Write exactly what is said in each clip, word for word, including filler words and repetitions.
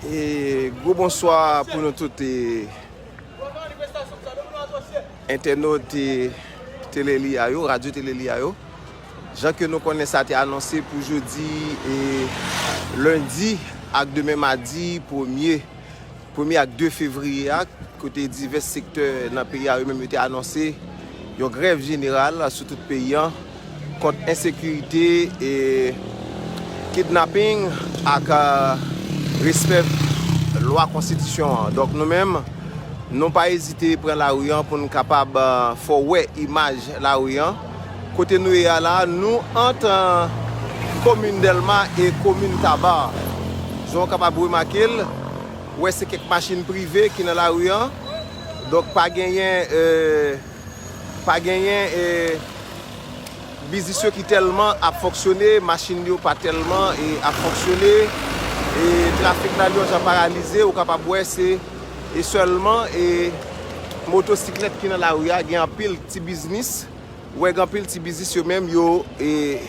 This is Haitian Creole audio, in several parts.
E gwo bonswa pou nou tout, e, entènot, e, Tele Lia yo, Radyo Tele Lia yo. Jan ke nou konnen, sa te anonse pou jodi, e, lendi ak demen madi premye, premye ak de fevriye a, kote divès sektè nan peyi a yo menm yo te anonse yon grèv jeneral sou tout peyi an kont ensekirite, e kidnaping ak, a, respè lwa konstitisyon an. Donk, nou menm, nou pa ezite pran lari an pou n kapab, a, fè w wè imaj lari an. Kote nou ye a la, nou ant, a, komin Dèlma e komin Taba. Jan w kapab remake l, ou wè se kèk machin prive ki nan lari an. Donk, pa genyen, e, pa genyen, e, biznis yo ki tèlman ap fonksyone, machin yo pa tèlman, e, ap fonksyone, e trafik la li yon jan paralize, ou kapab wè se, e, sèlman, e, motosiklèt ki nan lari a, gen anpil ti biznis, ou wè gen anpil ti biznis yo menm yo, e,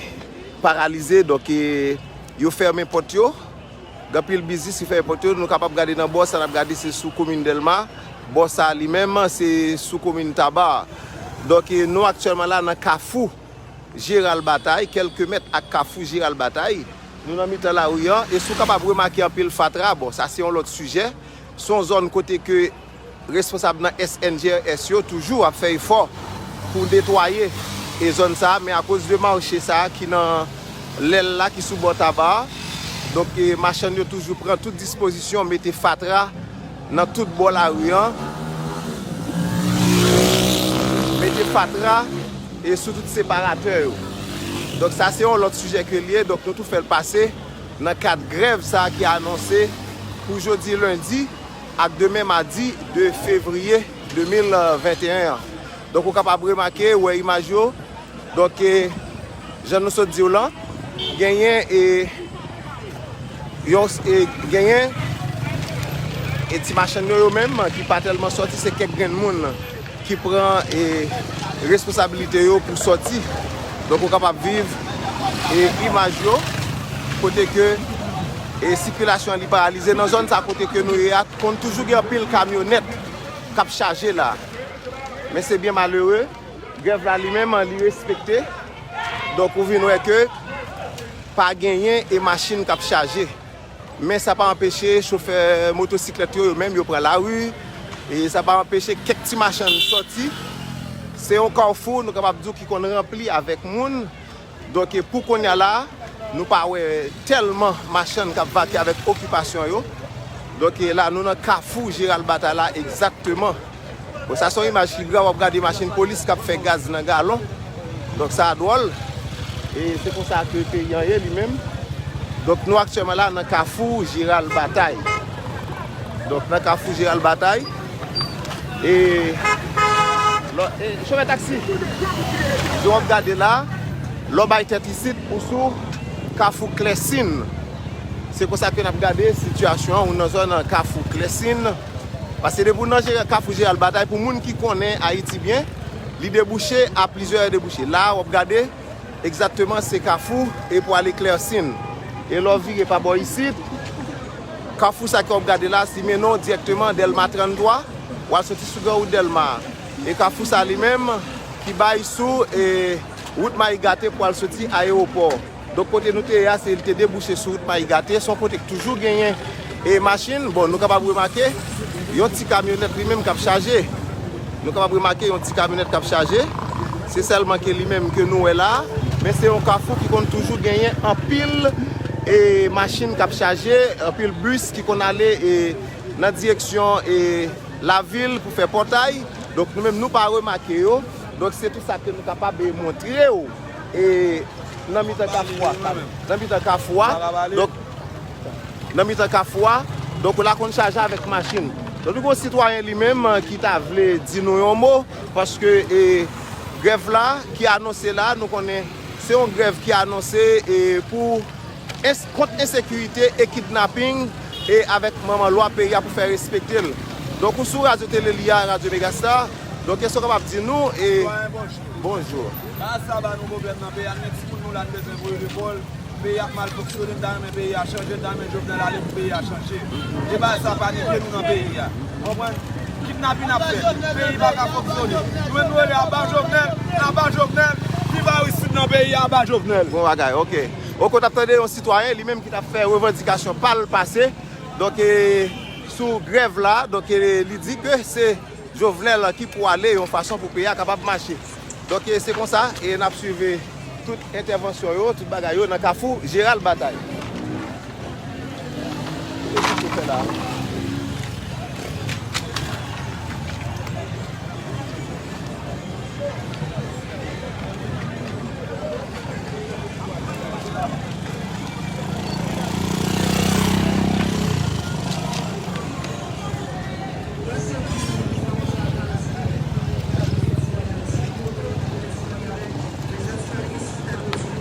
paralize, donk, e, yo fèmen pòt yo. Gen anpil biznis ki fèmen pòt yo. Nou kapab gade nan bò sa, n ap gade se sou komin Dèlma. Bò sa li menm, se sou komin Taba. Donk, e, nou aktyèlman la nan kafou Jeral Batay, kèlke mèt ak kafou Jeral Batay. Nou nan mitan lari an, e si w kapab remake anpil fatra, bon, sa se yon lòt sijè. Se yon zòn kote ke responsab nan S N G R S yo toujou ap fè efò pou netwaye e zòn sa a, men akoz de mache sa a ki nan lèl la ki sou bò Taba a, donk, e, machann yo toujou pran tout dispozisyon, mete fatra nan tout bò lari an, mete fatra e sou tout separatè yo. Donk, sa se yon lòt sijè ke l ye, donk, nou tou fè l pase nan kad grèv sa a ki anonse pou jodi lendi ak demen madi de fevriye de mil venteyen an. Donk, ou kapab remake, wè imaj yo. Donk, e, jan nou sot di w lan, genyen, e, yon, e, genyen, e, ti machann yo, yo menm, ki pa tèlman sòti, se kèk grenn moun ki pran, e, responsabilite yo pou sòti. Donk, ou kapab viv, e, imaj yo, kote ke, e, sikilasyon an li paralize. Nan zòn sa kote ke nou ye a, konn toujou gen anpil kamyonèt k ap chaje la. Men se byen malere, grèv la li menm, li respekte. Donk, ou vin wè ke pa genyen e machin k ap chaje. Men sa pa anpeche chofè motosiklèt yo, yo menm, yo pran lari. E sa pa anpeche kèk ti machann sòti. Se yon kafou, nou kapab di w, ki konn ranpli avèk moun. Donk, e pou kounye a la, nou pa wè tèlman machann k ap vake avèk okipasyon yo. Donk, e la, nou nan kafou Jeral Batay la, egzakteman. Bon, sa se yon imaj ki grav, w ap gade machin polis k ap fè gaz nan galon. Donk, sa dwòl. E se konsa ke peyi an ye li menm. Donk, nou aktyèlman la nan kafou Jeral Batay. Donk, nan kafou Jeral Batay. E, lò, e, chofè taksi, jan w ap gade la, lè w bay tèt isit, ou sou kafou Klèsin. Se konsa ke n ap gade sitiyasyon an, ou nan zòn kafou Klèsin. Paske depi w nan Jera-, kafou Jeral Batay, pou moun ki konnen Ayiti byen, li debouche a plizyè debouche. La, w ap gade, egzakteman, se kafou e pou ale Klèsin. E lè w vire pa bò isit, kafou sa ke w ap gade la, li mennen w dirèkteman Dèlma tranntwa, w al soti sou gran wout Dèlma a. E kafou sa li menm ki bay sou, e, wout Mayigate pou al soti ayewopò. Donk, kote nou te ye a, se li te debouche sou wout Mayigate. Se yon kote ki toujou genyen, e, machin. Bon, nou kapab remake yon ti kamyonèt li menm k ap chaje. Nou kapab remake yon ti kamyonèt k ap chaje. Se sèlman ke li menm ke nou wè la. Men se yon kafou ki konn toujou genyen anpil, e, machin k ap chaje, anpil bis ki konn ale, e, nan direksyon, e, lavil pou fè pòtay. Donk, nou menm, nou pa remake yo. Donk, se tout sa ke nou kapab, e, montre w, e, nan mitan kafou a. Nan mitan kafou a. Donk, nan mitan kafou a. Donk, la konn chaje avèk machin. Donk, nou gen yon sitwayen li menm, e, ki ta vle di nou yon mo, paske, e, grèv la ki anonse la, nou konnen se yon grèv ki anonse, e, pou ens-, kont ensekirite e kidnaping e avèk manman lwa peyi a pou fè respekte l. Donk, ou sou Radyo Tele Lia, Radyo Megastar. Donk, èske w kapab di nou, e, sitwayen, bonjou. Bonjou. Bagay sa ba nou pwoblèm nan peyi a, nou gen timoun nou la, nou bezwen voye lekòl. Peyi ap mal fonksyone, m ta renmen peyi a chanje, m ta renmen Jovenel ale pou peyi a chanje. E bagay sa panike nou nan peyi a. Konprann? Kidnapin ap fèt, peyi pa ka fonksyone. Nou menm nou rele aba Jovenel, aba Jovenel, viv Aristide nan peyi a, aba Jovenel. Bon bagay, ok. Ok, w t ap tande yon sitwayen, li menm ki t ap fè revandikasyon pa l pase. Donk, e, sou grèv la, donk, e, li di ke se Jovenel ki pou ale yon fason pou peyi a kapab mache. Donk, e, se konsa, e n ap swiv tout entèvansyon yo, tout bagay yo nan Kafou Jeral Batay. E kisa yo fè la?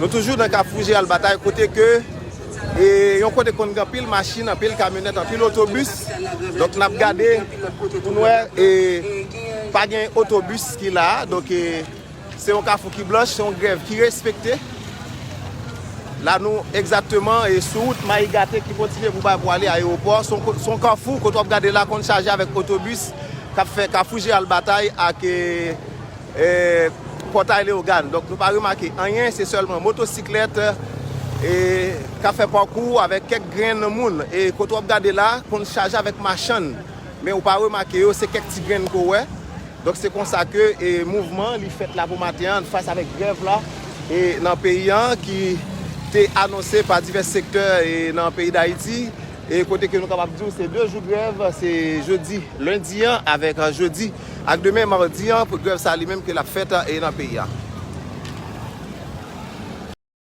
Nou toujou nan Kafou Jeral Batay, kote ke, e, yon kote konn gen anpil machin, anpil kamyonèt, anpil otobis. Donk, n ap gade pou n wè, e, pa gen otobis ki la a. Donk, e, se yon kafou ki blanch, se yon grèv ki respekte. La, nou egzakteman, e, sou wout Mayi Gate ki kontinye pou bay pou ale ayewopò. Se yon ko-, se yon kafou, kote w ap gade la, konn chaje avèk otobis k ap fè Kafou Jeral Batay ak, e, e, Pòtay Leyogàn. Donk, nou pa remake anyen, se sèlman motosiklèt, e, k ap fè pakou avèk kèk grenn moun. E kote w ap gade la, konn chaje avèk machann. Men ou pa remake yo, se kèk ti grenn ke w wè. Donk, se konsa ke, e, mouvman li fèt la pou maten an, fas avèk grèv la, e, nan peyi an, ki te anonse pa divès sektè, e, nan peyi Dayiti. E kote ke nou kapab di w, se de jou grèv, se jodi, lendi an, avèk, e, jodi, ak demen, madi an, pou grèv sa li menm ke l ap fèt, e, nan peyi a.